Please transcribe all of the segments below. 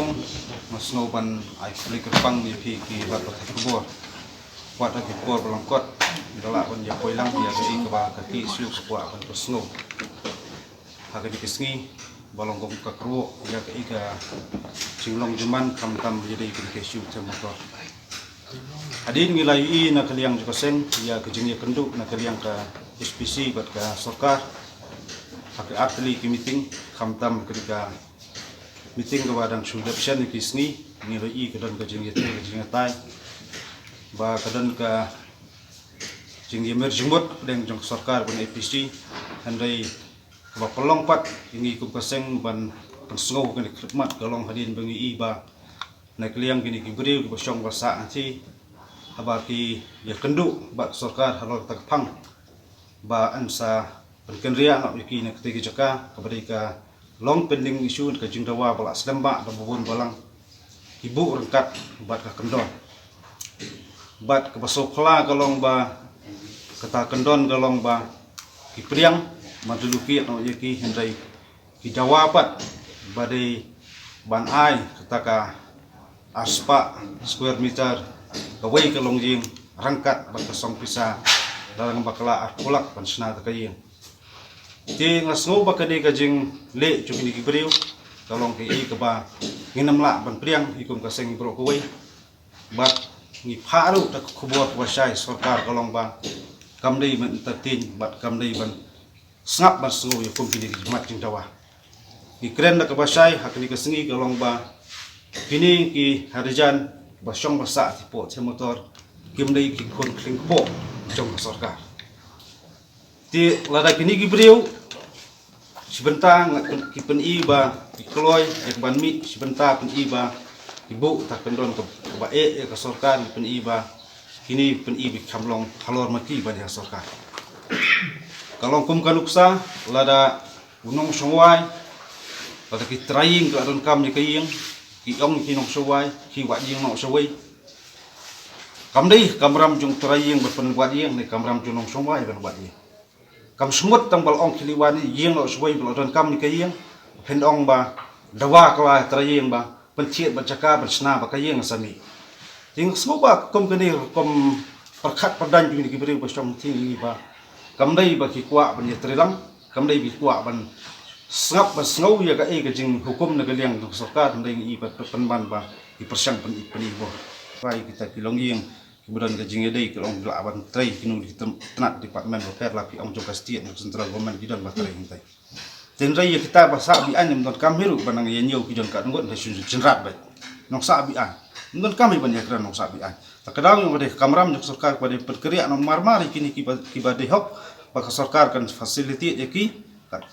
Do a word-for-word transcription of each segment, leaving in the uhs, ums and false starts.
Nga sngew ban ai khublei kyrpang ïa phi ki lad pathai khubor. Wat ha ki por ba lyngkot, da lah ban ïa poi lang ïa ka i kaba ka ki shu ka kwah ban pynsngew ha kane ka sngi ba long kum ka kyrwoh ïa ka i ka jinglong jingman, khamtam ïa dei ka i ka shu them motor. Hadien ngi la ïohi na ka liang jong ka seng ïa ka jingïakynduh na ka liang ka S P C bad ka sorkar ha ka artylli ki meeting, khamtam ka dei ka meeting kaba dang shu dep shen ïa ki sngi. Ngi la ïohi ka don ka jingïathuh ka jingïatai ba ka don ka jingïamir jingmut pdeng jong ka sorkar bad A P C. Hynrei kaba pynlong pat ïa ngi kum ka seng ban pynsngew kane ka khidmat ka long hadien ba ngi i ba na ka liang kine ki briew kiba shong ba sah na thi, haba ki ïakynduh bad ka sorkar halor kata ka phang ba yn sa pynkynriah noh ïa ki na katei ka jaka kaba dei ka long pending issue, ka jingdawa ba la slem ba da ba bun balang, ki buh ryngkat bad ka kyndon. Bad kaba sngewphylla ka long ba kata ka kyndon ka long ba ki pdiang ban da lukit noh ïa ki, hynrei ki dawa pat ba dei ban ai kata ka arspah square meter kawei ka longïing ryngkat bad ka song pisa da lang bakla arphew lak ban shna da ka ïing. Te nga sngew ba ka dei ka jingleh jong kine ki briew ka long kaei kaba ngin ym lah ban pdiang hi kum ka seng baroh kawei. Bad ngi phah ruh da ka khubor kaba shai sorkar ka long ba kam dei ban entertain bad kam dei ban sngap ban sngew ïa kum kine ki jimat jingdawa. Ngi kren da kaba shai ha kane ka sngi ka long ba kine ki harijan ba shong ba sah thipoh them motor kim dei ki khun khlieh kpoh jong ka sorkar. Te lada kine ki briew shi bynta nga pyn- ki pyni ba ki kloi ïa ka ban mih, shi bynta pyni ba ki buh ta kyndon kaba eh ïa ka sorkar, ki pyni ba kine pyni ba ki kham long halor ma ki ban ïa sorkar. Ka long kum ka nuksa lada u nongshong wai, lada ki trai ïing ka la donkam ïa ka ïing, ki ong ki nongshong wai ki wad ïing noh shawei. Kam dei kamram jong trai ïing ban pynwad ïing ne kamram jong nongshong wai ban wad ïing. Kam shmut tang ba la ong ki leit wad ïing noh shawei ba la donkam ïa ka ïing, phin ong ba dawa ka la trai ïing ba pynthied bad jaka ban shna ba ka ïing sa mih. Te nga sngew ba kum kane kum pyrkhat pyrdaiñ jong kine ki briew ba shong thied ba kam dei ba ki kwah ban ïatreilang, kam dei ba ki kwah ban sngap ban sngew ïa kaei ka jinghukum na ka liang jong ka sorkar, kam dei ngi i ba pynban ba ki pyrshang pyn i pyn i bor. Ba ïa kita ki longïing kiba don ka jingïadei ki long ba lah ban trei kino ki tnat department bapher, la ki ong jong ka state ne central government ki don ba trei hangtai. Te hynrei ïa kita ba sah be-aiñ ym donkam hi ruh ban nang ïa ñiew ki jong ka ngut, hynrei shu jynrat beit. Nongsah be-aiñ ym donkam hi ban ïakren nongsah be-aiñ. Ta ka daw ïa ba dei ka kamram jong ka sorkar ba dei pynkynriah noh marmar ïa kine kiba kiba dei hok ba ka sorkar kan facilitate ïa ki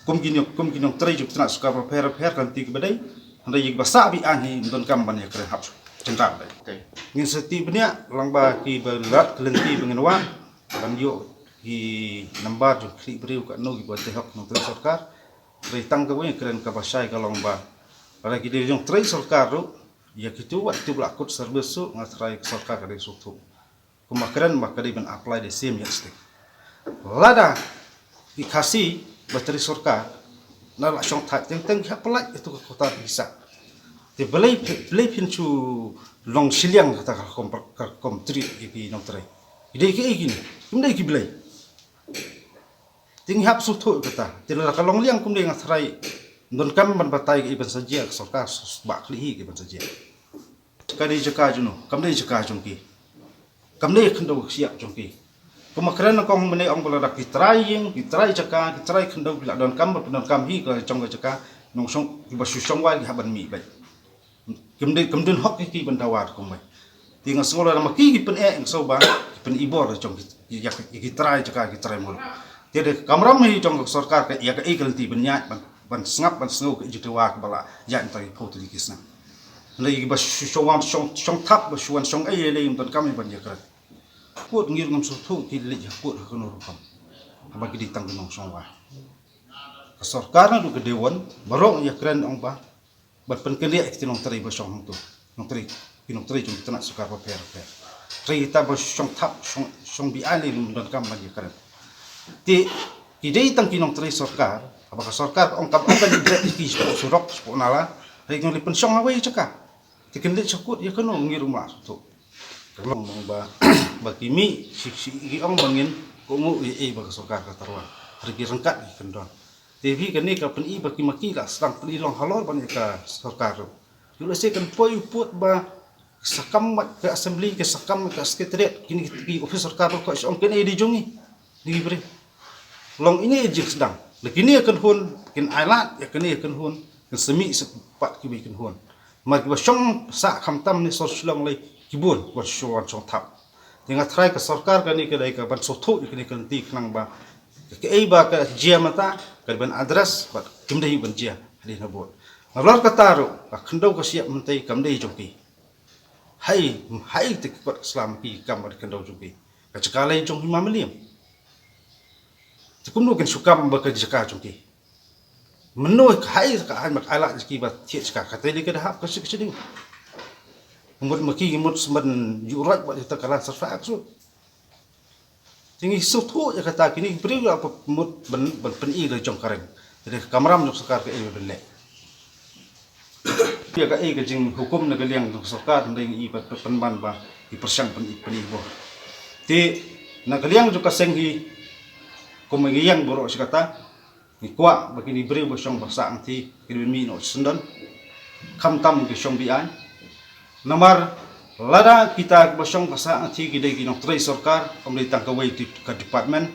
kum ki nong kum ki nongtrei jong ki tnat sorkar bapher bapher kan ti kiba dei. Hynrei ïa kiba sah be-aiñ hi ym donkam ban ïakren hap shu jynrat beit. Ngin sa tip bniah lang ba kiba lad ka lynti ba ngin wan ban ïoh ki nambar jong ki khlieh briew katno kiba dei hok nongtrei sorkar. Hynrei tang kawei nga kren kaba shai ka long ba lada ki dei nongtrei sorkar ruh, ïa kito wat kito ba la kut service ruh nga tharai ka sorkar ka dei sngewthuh. Kumba kren ba ka dei ban apply the same yardstick. Lada ki Khasi ba trei sorkar na la shong thait teng teng ki hap pynlait ïa tu ka kota ki sah. Te balei balei phin shu long shiliang kata ka rukom ka rukom treat ïa ki nongtrei. Ki dei kiei kine? Kim dei ki blei. Te ngi hap sngewthuh kata. Te lada ka long liang kumne nga tharai ym donkam ban batai kaei ban sa jia ka sorkar, ba khlieh hi kaei ban sa jia. Ka dei jaka jong no, kam dei jaka jong ki. Kam dei khyndew ka shyiap jong ki. Kumba kren kong mynne ong ba lada ki trai ïing, ki trai jaka, ki trai khyndew ki la donkam ba pyndonkam hi ka jong ka jaka, nongshong kiba shu shong wai ki hap ban mih beit. Kim dei kim don hok ïa ki ban dawa kumwei. Te nga sngew lada ma ki ki pyneh nga sngew ba ki pyn-i bor jong ki ïa ki trai jaka ki trai muluk. Te dei ka kamram hi jong ka sorkar ka ïa ka i ka lynti ban ïaid ban ban sngap ban sngew ka i jingdawa kaba la ïaid mynta ki phew tylli ki snem. Hynrei kiba shu wan shong shong thap ba shu wan shong ei ei lei ym donkam hi ban ïakren. Kut ngi ruh ngam sngewthuh ki leit ha kut ha kano rukom. Haba ki dei tang ki nongshong wai. Ka sorkar naduh ka dei wan baroh ïakren ong ba ban pynkynriah ïa ki nongtrei ba shong hangto. Nongtrei ki nongtrei jong ki tnat sorkar bapher bapher. Trei kita ba shong thap shong shong be-aiñ lei ym donkam ban ïakren. Te ki dei tang ki nongtrei sorkar, haba ka sorkar ka ong kam ong ban ïa ki shapoh surok shapoh nala, Hynrei ngi la pynshong ha wei jaka. Te kin leit sha kut ïa kano, ngi ruh ngim lah sngewthuh. Ka long ba, ba ki mih shi, shi, ki ong ba ngin kohnguh ïa, eh, ba ka sorkar ka tyrwa. Hynrei ki ryngkat ki kyndon. Te phi, kane ka pyni ba ki ma ki la sdang pyni long halor ban ïa ka sorkar ruh. Ïoh lehse kan poi u pud ba ka sakam bad ka assembly, ka sakam bad ka secretariat, kine ki office sorkar ruh ka shu ong kane dei jong ngi. Dei ki briew. Long ine i jingsdang. La kine ki kynhun kin ailad ïa kane ki kynhun, kin sa mih sa pat kiwei ki kynhun. Namar kiba shong sah khamtam ne sor Shillong lei ki bun, kiba shong, shong thap. Te nga tharai ka sorkar kane ka dei ka ban sngewthuh ïa kane ka lynti khnang ba kaei ba ka jia mynta ka dei ban address bad kim dei ban jia hadien habud. Nalor kata ruh ka khyndew ka shyiap mynta kam dei jong ki. Hai, hai te ki kot ka slam ki kam bad khyndew jong ki. Ka jaka lei jong ki ma Mylliem. Te kumno kin shu kam bad ka jaka jong ki? Mynno ka hai ka ai mak ai lad jong ki ba thiah jaka, kata lei ka da hap ka shi, ka shi ding. Mut ma ki, mut smen ïuh roi bad ita ka lan sarfa ak su. Te ngi sngewthuh ïa kata, kine ki briew ïa mut ban, ban pyni la jong ka reng. Te ka kamram jong sorkar kaei ban leh. Ïa kaei ka jinghukum na ka liang jong sorkar, hynrei ngi i pat pynban ba ki pyrshang pyni, pyni bor. Te na ka liang jong ka seng hi, kum ngi ïeng baroh shi katta, ngi kwah ba kine ki briew ba shong ba sah hangthie ki dei ban mih noh shisyndon. Khamtam ki shong be-aiñ. Namar lada kita kiba shong ba sah hangthie ki dei ki nongtrei sorkar, ym dei tang kawei ka department,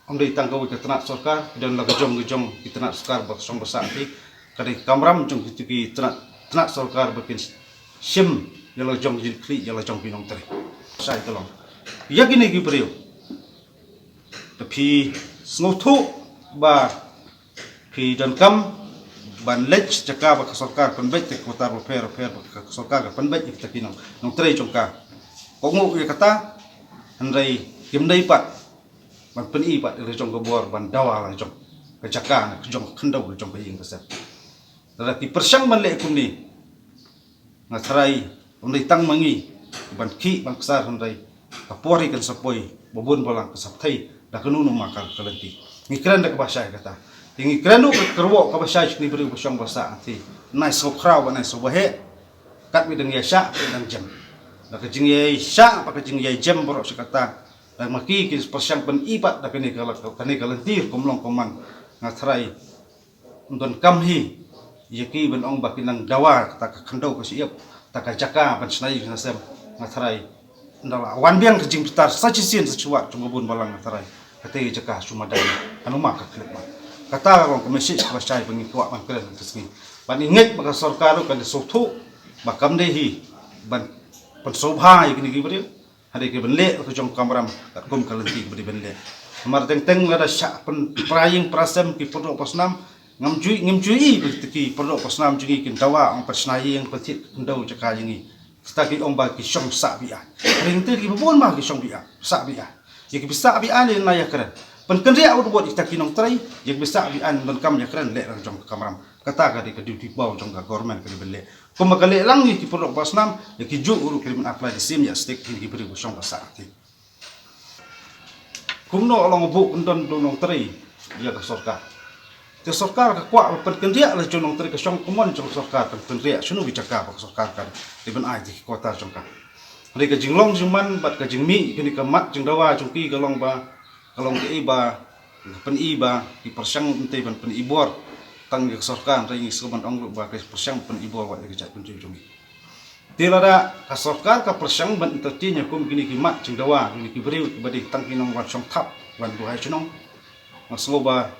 ym dei tang kawei ka tnat sorkar, ki don la ka jong ka jong ki tnat sorkar ba shong ba sah hangthie. Ka dei kamram jong kito ki tnat, tnat sorkar ba kin shim ïa la jong ka jingkhlieh ïa la jong ki nongtrei. Shai ka long ïa kine ki briew. Te phi sngewthuh ba phi donkam ban leit jaka ba ka sorkar pynbeit, te ka kwata bapher bapher ba ka sorkar ka pynbeit ïa kita ki nong, nongtrei jong ka. Kohnguh ïa kata, hynrei kim dei pat ban pyni pat ïa la jong ka bor ban dawa la jong ka jaka, na ka jong ka khyndew, ka jong ka ïing ka sem. Lada ki pyrshang ban leh kumne, nga tharai ym dei tang ma ngi ban khih ban ksar, hynrei ka por hi kan sa poi, ba bun balang kan sa pyrthei da kano kano ma ka, ka lynti. Ngi kren da kaba shai kata. Te ngi kren ruh ka kyrwoh kaba shai sha kine ki briew ba shong ba sah hangthie. Nai sngewkhraw bad nai sngewbaheh. Katba dang ïaishah, katba dang jem. Da ka jingïaishah bad ka jingïaijem baroh shi katta, da ma ki ki pyrshang pyni pat da kane ka, kane ka lynti kum long kum man, nga tharai ym donkam hi ïa ki ban ong ba ki nang dawa kata ka khyndew ka shyiap, kata ka jaka ban shna ïing shna sem. Nga tharai ynda la wan biang ka jingbitar sa shisien sa shuwa jong ka bun balang, nga tharai kata ka jaka shu madan, hano ma ka khyllipmat. Kata ka long ka message kaba shai ba ngi kwah ban kren ha ka sngi. Bad ngi ngeit ba ka sorkar ruh kan da sngewthuh ba kam dei hi ban pynsngewbha ïa kine ki briew. Hynrei ki ban leh la ka jong ka kamram katkum ka lynti kaba dei ban leh. Namar teng teng lada shah pynpra ïing pra sem ki pardoh pasnam, ngam ju i, ngim ju i ba kita ki pardoh pasnam jong ngi kin dawa ong pynshna ïing, pynthied khyndew jaka jong ngi. Kita ki ong ba ki shong sah be-aiñ. Hynrei ngi tip ki bun ma ki shong be-aiñ, sah be-aiñ. Ïa kiba sah be-aiñ lei nai ïakren. Pynkynriah bud bud ïa kita ki nongtrei, ïa kiba sah be-aiñ ym donkam ïakren, leh la ka jong ka kamram. Kata ka dei ka duty baw jong ka government ka dei ban leh. Kumba ka leh lang ïa ki pardoh pasnam, ïa kijuh ruh ki dei ban apply the same yardstick ha kine ki briew ba shong ba sah hangthie. Kumno long u buh kyndon u nongtrei ïa ka sorkar. Te sorkar ka kwah ban pynkynriah la jong u nongtrei, ka shong kumno jong ka sorkar kan pynkynriah shano ki jaka ba ka sorkar ka dei ban ai ïa ki quota jong ka. Hynrei ka jinglong jingman bad ka jingmih kane ka mat jingdawa jong ki ka long ba, ka long kaei ba, ka pyni ba ki pyrshang mynta ban pyni bor tang ïa ka sorkar, hynrei ngi sngewbha ban ong ruh ba ka pyrshang pyni bor wat ïa ka jaitbynriew jong ngi. Te lada ka sorkar ka pyrshang ban entertain ïa kum kine ki mat jingdawa, kine ki briew kiba dei tang ki nongwan shong thap, wan buhai shnong, nga sngew ba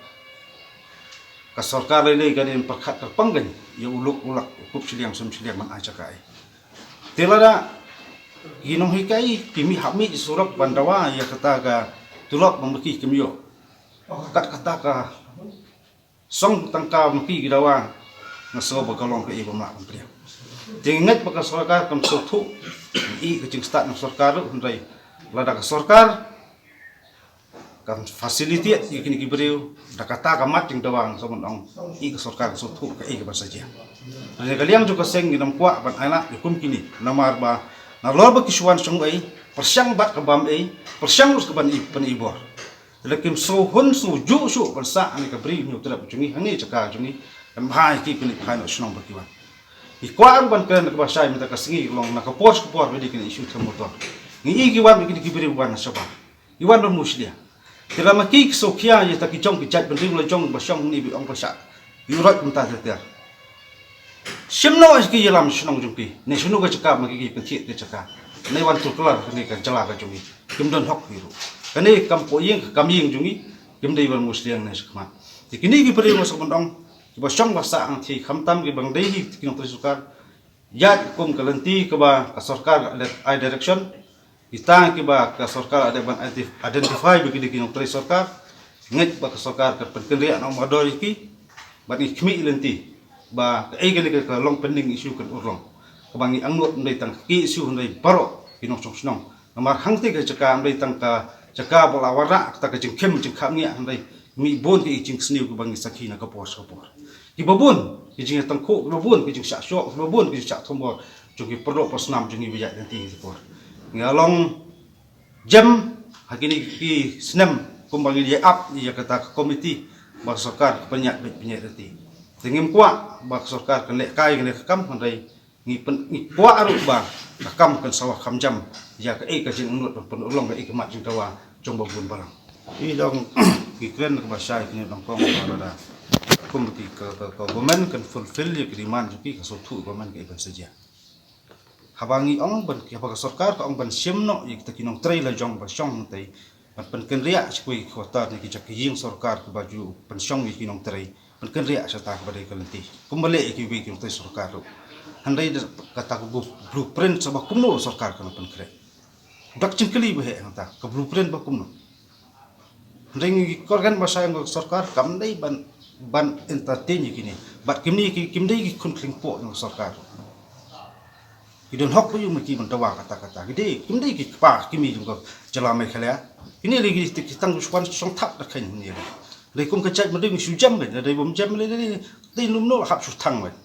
ka sorkar lei lei ka dei ban pyrkhat kyrpang kein ïa u luk u lak, u kup shiliang sum shiliang ban ai jaka ei. Te lada ki nonghikai ki mih hap mih surok ban dawa ïa kata ka tulop ba ma ki kim ïoh, kat kata ka song tangka ma ki ki dawa, nga sngew ba ka long kaei ba ym lah ban pdiang. Te ngi ngeit ba ka sorkar kam sngewthuh ïa ka jingstad jong ka sorkar ruh, hynrei lada ka sorkar kan facilitate ïa kine ki briew da kata ka mat jingdawa, nga sngew ban ong ïa ka sorkar kan sngewthuh kaei kaban sa jia. Hynrei na ka liang jong ka seng ngim kwah ban ailad ïa kum kine, namar ba nalor ba ki shu wan shong ei, pyrshang bad ka bam ei, pyrshang ruh ka ban i, ban i bor. Te lada kim sngewhun sngewjuh shuh ban sah ha kane ka bri hynñiewtrep jong ngi, ha kane ka jaka jong ngi, kan bha ïa ki, kin leit phai noh shnong ba ki wan. Ngi kwah ruh ban kren kaba shai mynta ka sngi, long na ka por sha ka por ba dei kine issue them motor. Ngi i ki wan ba kine ki briew wan na shabar, i wan ban mushlia. Te lada ma ki ki sngewkhia ïa ta ki jong ki jaitbynriew la jong ba shong ni ba ong ba shah, ïa u roi kumta ter ter. Shim noh ïa ki ïalam shnong jong ki, ne shano ka jaka ma ki ki pynthied ka jaka. Ne wan tur klar kane ka jylla ka jong ngi, kim don hok hi ruh. Kane kam poh ïing kam ïing jong ngi, kim dei ban mushlia ne shakhmat. Te kine ki briew nga sngewbha ban ong, kiba shong ba sah hangtei, khamtam kiba dei hi ki nongtrei sorkar, ïaid kum ka lynti kaba ka sorkar ka ai direction. Kita kiba ka sorkar ka dei ban identi-, identify ba ki dei ki nongtrei sorkar, ngeit ba ka sorkar kan pynkynriah noh mardor ïa ki. Bad ngi khmih lynti ba kaei kane ka long pending issue kan urlong, kaba ngi angnud ym dei tang ki issue, hynrei baroh ki nongshong shnong. Namar hangtei ka jaka ym dei tang ka jaka ba la wanrah kata ka jingkhim jingkhapngiah, hynrei mih bun ki jingsniew kiba ngi sakhi na ka por sha ka por. Kiba bun ki jingïatangkhuh, kiba bun ki jingshah shoh, kiba bun ki jingshah thombor jong ki paralok parasnam jong ngi ba ïaid lynti ha ka por. Ngi la long jem ha kine ki snem kumba ngi ïa ap ïa kata ka komiti ba ka sorkar ka pynïaid beit pynïaid lynti. Te ngim kwah ba ka sorkar kan lehkai kane ka kam, hynrei ngi pyn-, ngi kwah ruh ba ka kam kan sa wan kham jam ïa kaei ka jingangnud ban pynurlong kaei ka mat jingdawa jong ba bun balang. Ki dang ki kren kaba shai kine dang kong ba lada kum ki ka, ka, ka government kan fulfill ïa ki demand jong ki, ka sngewthuh government kaei ban sa jia. Haba ngi ong ban, haba ka sorkar ka ong ban shim noh ïa kita ki nongtrei la jong ba shong hangtei, ban pynkynriah sha kiwei ki quarter ne ki jaka ïing sorkar kiba ju pynshong ïa ki nongtrei, pynkynriah sha ta kaba dei ka lynti kumba leh ïa kiwei ki nongtrei sorkar ruh. Hynrei da kata ka bu-, blueprint sa ba kumno sorkar kan pynkhreh. Dak jingkylli ba heh hangta, ka blueprint ba kumno. Hynrei ngi kyrmen ba shai ong ka sorkar kam dei ban, ban entertain ïa kine. Bad kine ki, kim dei ki khun khlingpoh ong ka sorkar. Ki don hok ba ïoh ma ki ban dawa kata kata. Ki dei, kim dei ki kpa ki mei jong ka jylla Meghalaya. Kine dei ki, ki tang shuwa shong thap da khein kine. Dei kum ka jaitbynriew ngi shu jem beit, dei bym jem lei lei, dei num no hap shu thang beit.